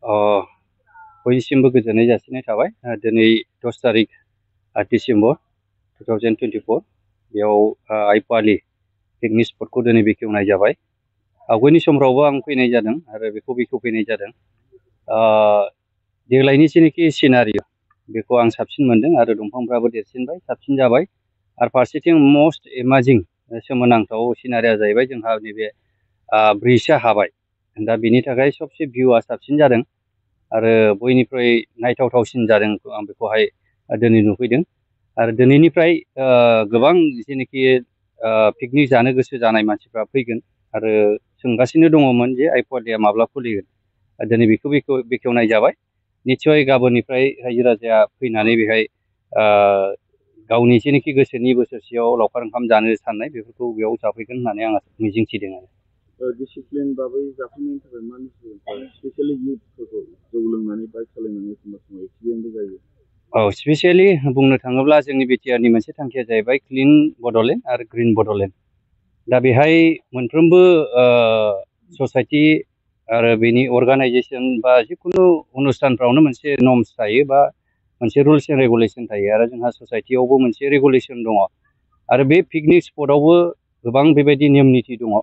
अ बयनिसिमबो गोजोननाय जासिनाय थाबाय। दिनै 10 तारिख डिसेम्बर 2024 बेयाव आइपालि पिकनिक स्पटखौ दिनै बेखेवनाय जाबाय। आवगायनि समफ्रावबो आं फैनाय जादों आरो बेखौ बेखेवफैनाय जादों। देग्लायनि जेनाखि सिनारि बेखौ आं साबसिन मोनदों आरो दंफांफ्राबो देरसिनबाय, साबसिन जाबाय। आरो फारसेथिं मस्ट एमाजिं सोमोनांथाव सिनारिया जाहैबाय जोंहा नैबे ब्रिजआ हाबाय। दा बेनि थाखाय सबसे भिउआ साबसिन जादों आरो बयनिख्रुइ नायथावथावसिन जादों आं बेखौहाय दिनै नुफैदों। आरो दिनैनिफ्राय गोबां जेनाखि पिकनिक जानो गोसो जानाय मानसिफ्रा फैगोन आरो सोंगासिनो दङमोन जे आइपालिया माब्ला खुलिगोन। दिनै बेखौ बेखेवनाय जाबाय। निस्सय गाबोननिफ्राय रायजो राजाया फैनानै बेहाय गावनि जेनाखि गोसोनि बोसोरसेयाव लावखार ओंखाम जानो साननाय बेफोरखौ बेयाव जाफैगोन होननानै आं मिजिंथिदों आरो। डिसिप्लिन भाबै जाफैनायनि थाखाय मा स्पेसियेलि इयुथफोरखौ जौ लोंनानै बाइक सालायनानै एखमबा समाव एक्सिडेन्टबो जायो। स्पेसियेलि बुंनो थाङोब्ला जोंनि बिटिआरनि मोनसे थांखिया जाहैबाय क्लिन बड'लेण्ड आरो ग्रिन बड'लेण्ड। दा बेहाय मोनफ्रोमबो ससाइटि आरो बेनि अर्गानाइजेसन बा जिखुनु अनुस्थानफ्रावनो मोनसे नर्म्स थायो बा मोनसे रुल्स एन्ड रेगुलेसन थायो आरो जोंहा ससाइटियावबो मोनसे रेगुलेसन दङ। आरो बे पिकनिक स्पटआवबो गोबां बेबायदि नियम निथि दङ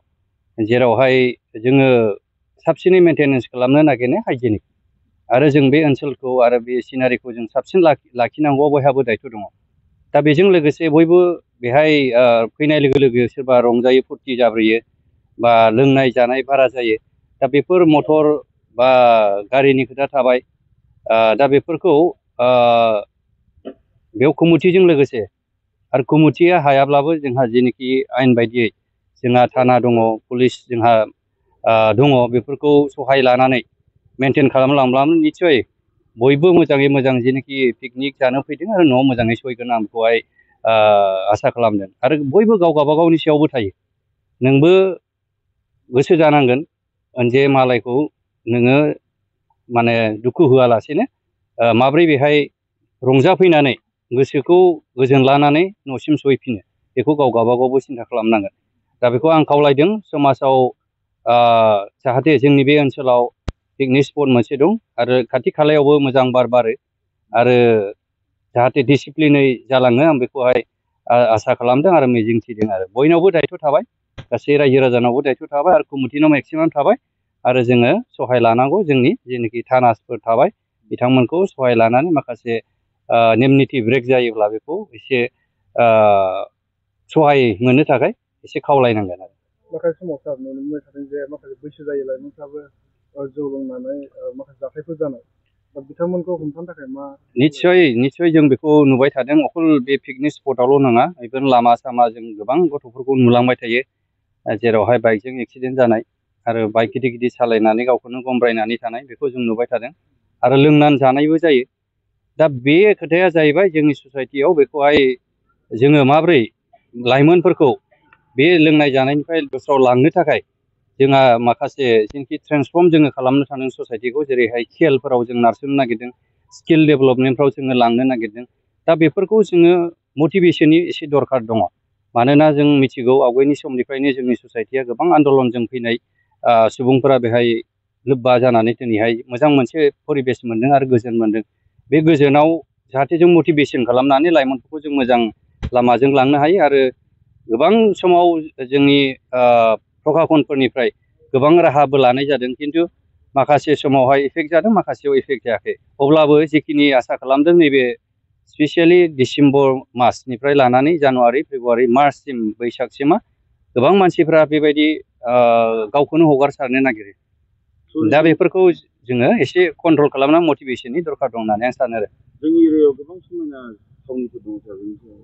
जेरावहाय जोङो साबसिनै मेनटेनेन्स खालामनो नागिरनाय हाइजेनिक आरो जों बे ओनसोलखौ आरो बे सिनारिखौ जों साबसिन लाखिनांगौआ बयहाबो दायथ' दङ। दा बेजों लोगोसे बयबो बेहाय फैनाय लोगो लोगो सोरबा रंजायो फुरथि जाब्रयो बा लोंनाय जानाय बारा जायो। दा बेफोर मटर बा गारिनि खोथा थाबाय। दा बेफोरखौ बेयाव कमिटिजों लोगोसे आरो कमिटिया हायाब्लाबो जोंहा जेनाखि आयेन बायदियै जोंहा थाना दङ, पुलिस जोंहा दङ, बेफोरखौ सहाय लानानै मेनटेन खालामलांब्लानो निस्सय बयबो मोजाङै मोजां जेनाखि पिकनिक जानो फैदों आरो न'आव मोजाङै सहैगोन आं बेखौहाय आसा खालामदों। आरो बयबो गाव गावबागावनि सायावबो थायो। नोंबो गोसो जानांगोन जे मालायखौ नोङो माने दुखु होआलासेनो माब्रै बेहाय रंजाफैनानै गोसोखौ गोजोन लानानै न'सिम सहैफिनो बेखौ गाव गावबागावबो सिन्था खालामनांगोन। दा बेखौ आं खावलायदों समाजाव जाहाथे जोंनि बे ओनसोलाव पिकनिक स्पट मोनसे दं आरो खाथि खालायावबो मोजां बार बारो आरो जाहाथे डिसिप्लिनै जालाङो आं बेखौहाय आसा खालामदों आरो मिजिंथिदों। आरो बयनावबो दायथ' थाबाय, गासै रायजो राजानावबो दायथ' थाबाय आरो कमिटिनाव मेक्सिमाम थाबाय। आरो जोङो सहाय लानांगौ, जोंनि जेनाखि थानासफोर थाबाय बिथांमोनखौ सहाय लानानै माखासे नेम निथि ब्रेक जायोब्ला बेखौ एसे सहाय मोननो थाखाय एसे खावलायनांगोन आरो। माखासे समाव सार नुनो मोनबाय थादों जे माखासे बैसो जायै लाइमोनफ्राबो जौ लोंनानै माखासे जाथायफोर जानाय, दा बिथांमोनखौ हमथानो थाखाय मा? निस्सय जों बेखौ नुबाय थादों। अखल बे पिकनिक स्पटआवल' नङा, इभेन लामा सामा जों गोबां गथ'फोरखौ नुलांबाय थायो जेरावहाय बाइकजों एक्सिडेन्ट जानाय आरो बाइक गिदिर गिदिर सालायनानै गावखौनो गमब्रायनानै थानाय बेखौ जों नुबाय थादों आरो लोंनानै जानायबो जायो। दा बे खोथाया जाहैबाय जोंनि ससाइटियाव बेखौहाय जोङो माब्रै लाइमोनफोरखौ बे लोंनाय जानायनिफ्राय दस्रायाव लांनो थाखाय जोंहा माखासे जेनाखि ट्रेन्सफर्म जोङो खालामनो सानदों ससाइटिखौ, जेरैहाय खेलफोराव जों नारसोमनो नागिरदों, स्किल डेभेलपमेन्टफ्राव जोङो लांनो नागिरदों। दा बेफोरखौ जोङो मटिभेसननि एसे दरखार दङ। मानोना जों मिथिगौ आवगायनि समनिफ्रायनो जोंनि ससाइटिया गोबां आन्दलनजों फैनाय सुबुंफोरा बेहाय लोब्बा जानानै दिनैहाय मोजां मोनसे परिबेस मोनदों आरो गोजोन मोनदों। बे गोजोनाव जाहाथे जों मटिभेसन खालामनानै लाइमोनफोरखौ जों मोजां लामाजों लांनो हायो। आरो गोबां समाव जोंनि प्रखाखनफोरनिफ्राय गोबां राहाबो लानाय जादों, खिन्थु माखासे समावहाय इफेक्ट जादों, माखासेयाव इफेक्ट जायाखै। अब्लाबो जिखिनि आसा खालामदों नैबे स्पेसियेलि डिसेम्बर मासनिफ्राय लानानै जानुवारि फेब्रुवारि मार्चसिम बैसागसिमा गोबां मानसिफ्रा बेबायदि गावखौनो हगारसारनो नागिरो। दा बेफोरखौ जोङो एसे कन्ट्रल खालामना मटिभेसननि दरखार दं होननानै आं सानो आरो। जोंनि एरियायाव गोबां समायना थावनिफोर दङ सार, बेनि सायाव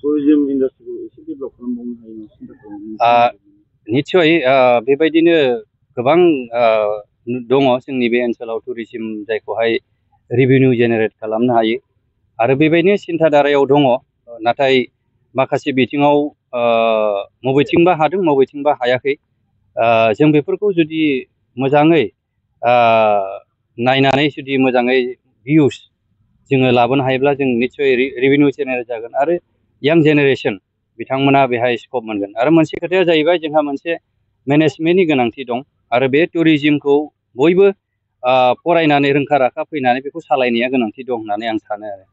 टुरिजिम इन्डास्ट्रिखौ एसे डेभेलप खालामबावनो हायो। निस्सय बेबायदिनो गोबां दङ जोंनि बे ओनसोलाव टुरिजिम जायखौहाय रेभिनिउ जेनेरेट खालामनो हायो आरो बेबायदिनो सिन्थाधारायाव दङ। नाथाय माखासे बिथिङाव बबेथिंबा हादों बबेथिंबा हायाखै। जों बेफोरखौ जुदि मोजाङै नायनानै जुदि मोजाङै भिउस जोङो लाबोनो हायोब्ला जों निस्सय रेभिनिउ जेनेरेट जागोन आरो यां जेनेरेसन बिथांमोना बेहाय स्कप मोनगोन। आरो मोनसे खोथाया जाहैबाय जोंहा मोनसे मेनेजमेन्टनि गोनांथि दं आरो बे टुरिजिमखौ बयबो फरायनानै रोंखा राखा फैनानै बेखौ सालायनाया गोनांथि दं होननानै आं सानो आरो।